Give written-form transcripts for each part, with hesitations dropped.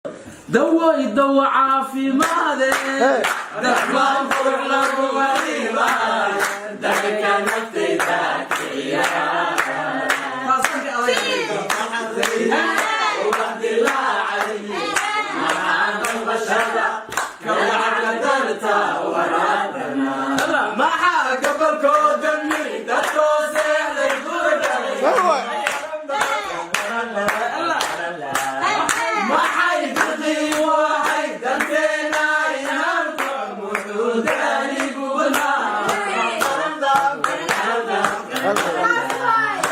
Dawoy dawo caafimaade, dadbaan qurux lagu mariibay, dadka naftayda kiciya. Ubax dilaacay maxaa dalbashada kalgacalka darta waraabana, maxaa gobolkooda miri dadkoo seexday guragalay, maxay dirqii wahay danteena inaan muxuu daaniguna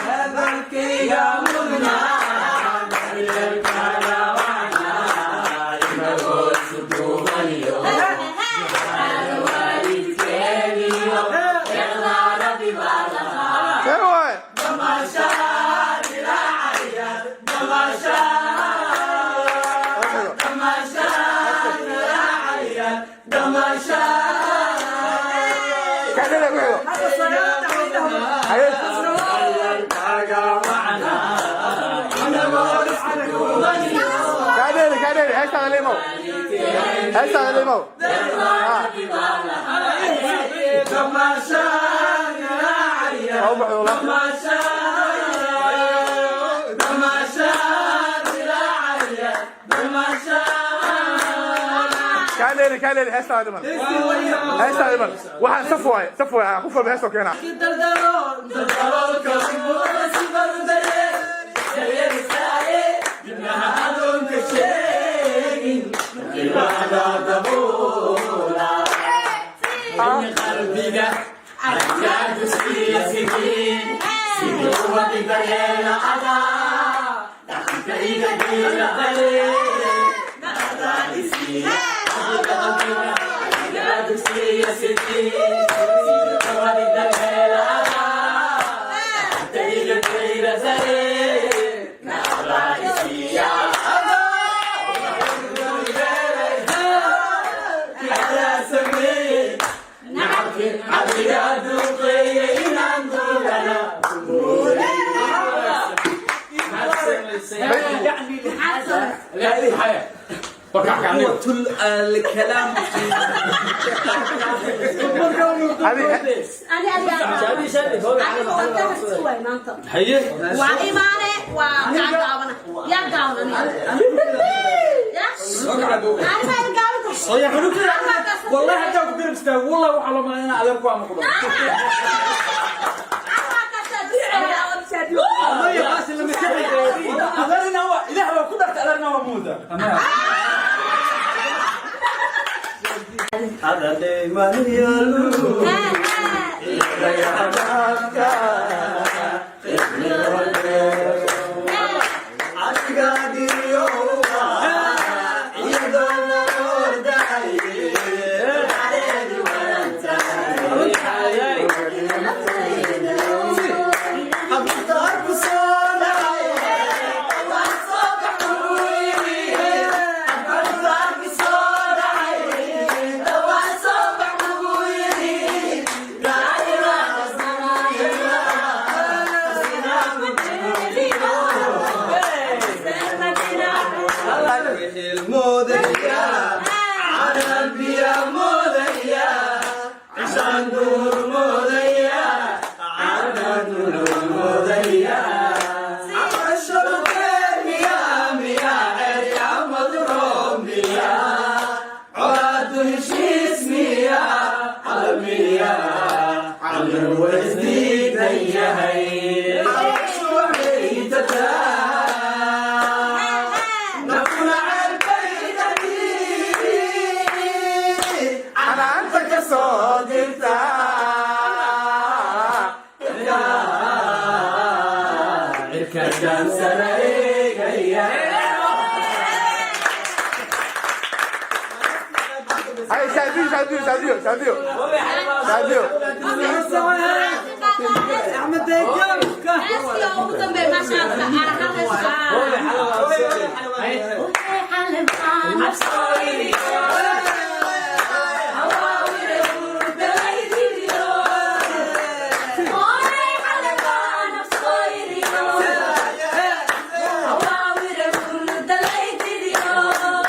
hadalkayga mudnaa daryeelkaaga wacnaa, inagoo isu duubaniyo waalidkeeniyo deeqdaa Rabbi baa lahaa. Waay. Damaashaad ilaacaya, damaashaad, damaashaad ilaacaya, damaashaad. Kadhale ku xigo. Haye. Daryeelkaaga wacnaa, inagoo isku duubaniyo Kadhale, kadhale, heestaada limow. Heestaada limow. Damaashaad ilaacaya. Waa u baxdo wallah. Damaashaad, damaashaad ilaacaya, damaashaad. Kadhale, kadhale, heestaada dhiman. Heestaada dhiman. Waxaan saf waaye, saf waaye. Qof walba heestoo keenaa. Daldaloolka sibadu daryeel daryeelisaaye, dibnaha adoonka sheegin markiibaada dabuula qalbiga aragtaa dugsiya sidiin sidii ubadi daryeela adaa dhaqanka iga diira daree isiiya adiga qalbiga aragtaa dugsiya sidiin sidii ubadi daryeela adaa dhaqanka iga diira daree isiiya adaa adaa sameeyey nacabki adiga duuqeeyey inaan duulana. Adi الكلام. Haye. Waa imaane, waa gacan gaabana, yaa gaaban aniga? Wallahi hadaa ku garab istaago, wallahi waxaa loo malaa inaa adeer ku ama ku dhalo. Maya, qaasi lama saxay. Adeerna waa Ilaah baa ku dharta, adeerna waa muuda. Anaanta ka soo dirta. Cirka jaansana eegaya. Haye, Saadiyo, Saadiyo, Saadiyo, Saadiyo. Saadiyo. Ugu dambeey maasha. Allah.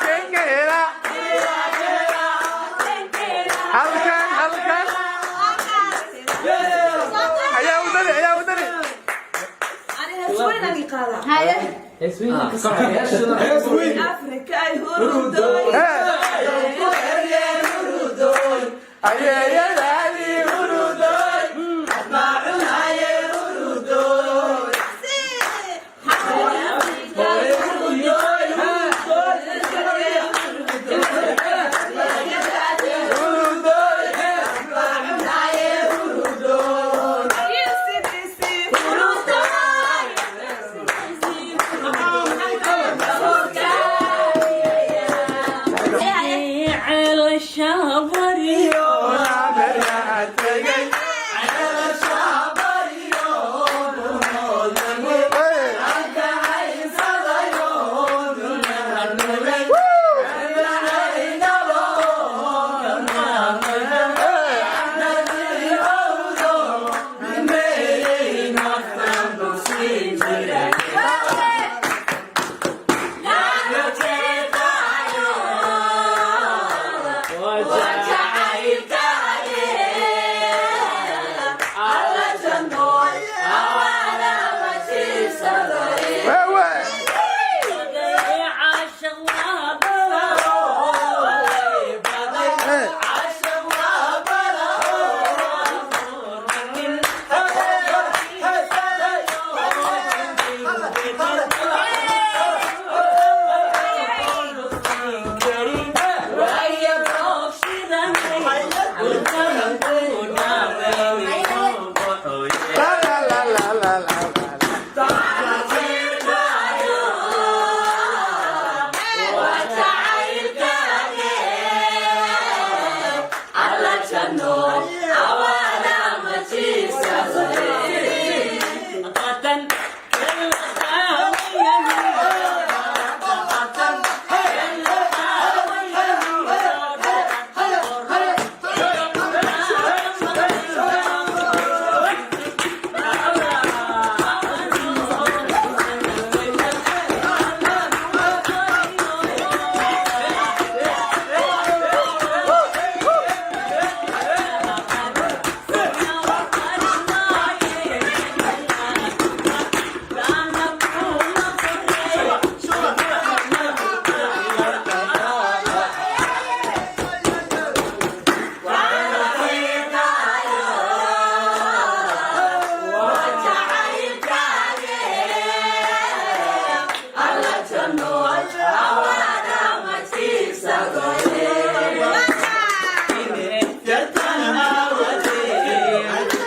Kengeela. Halkan, halkan. Ayaa u dari, ayaa u dari. Haye. Ayeeyadaadii hurudoy. Hurudoy. Ona beryaa tegey. Hey. Hey. Wewe. Hey. La la la la la la la.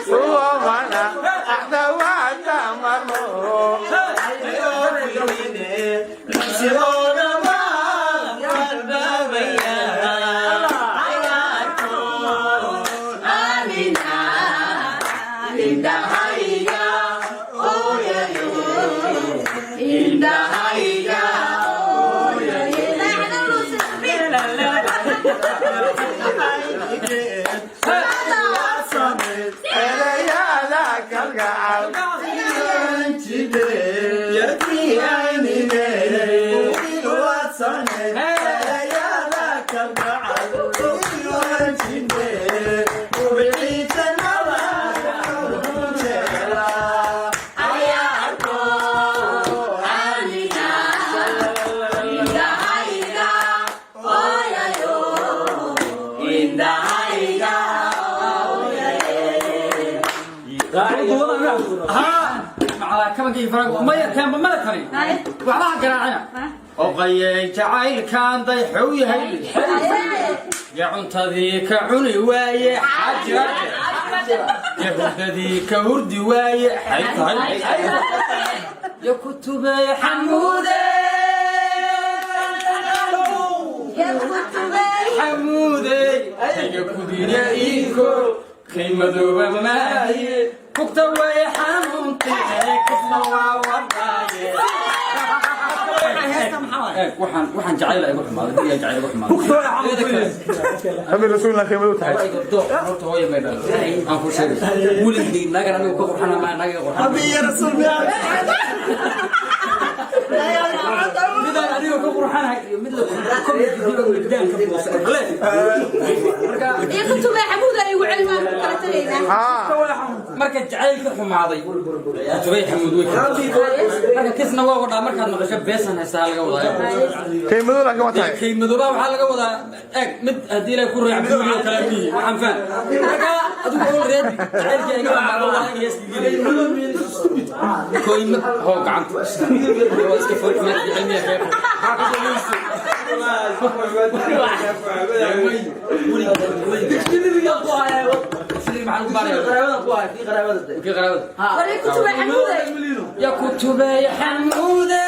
Uomana, ahdawaata marmo. Erayaada kalgacal. Maya teemba mala tarin waxba ha garaacina oqayey jacaylkan dayxow yahay ya cuntadii ka cuni waaye xajira ya hurdadii ka hurdi waaye xay tahay ya kutubey xamuude xamuude ya kudina iiko kay madooba maaye kugta way xanuuntee kufna waa wadaaye. Eeg, waxaan jacayl igu xumaaday, guriga jacayl igu xumaaday. Teeda kale, Rabbi rasuulna qiimo u tahay. Dooq horta hooyo may dhalin, aan ku sheegay weligay nagan anigu ka qurxana maa naga qurxana. Rabbi iyo rasuul miyaa? Midaan aniga ka qurxanahay iyo mid la komeddaanka buusa marka. Iyo kutubay xamuud ay ugu celmaan ku kala tagaynaa. Haa. Marka jacaylka xumaaday, kutubay xamuud way marka kisna waa wadhaa. Markaad maqasho beesan haystaa laga wadaa. Qiimadu laakiin waa tahay. Kaymadooba waxaa laga wadaa, eeg, mid haddii ilaahay ku raac buuri oo kale miyi waxaan faham. Marka adigu already jacaylkii iga xumaado waa aniga heeska geliyay koymad hoo gacanta waa iska foolxumeed cilmiya keef. Kii qaraabada. Waray kutubay xamuud ay. Ya kutubay xamuude.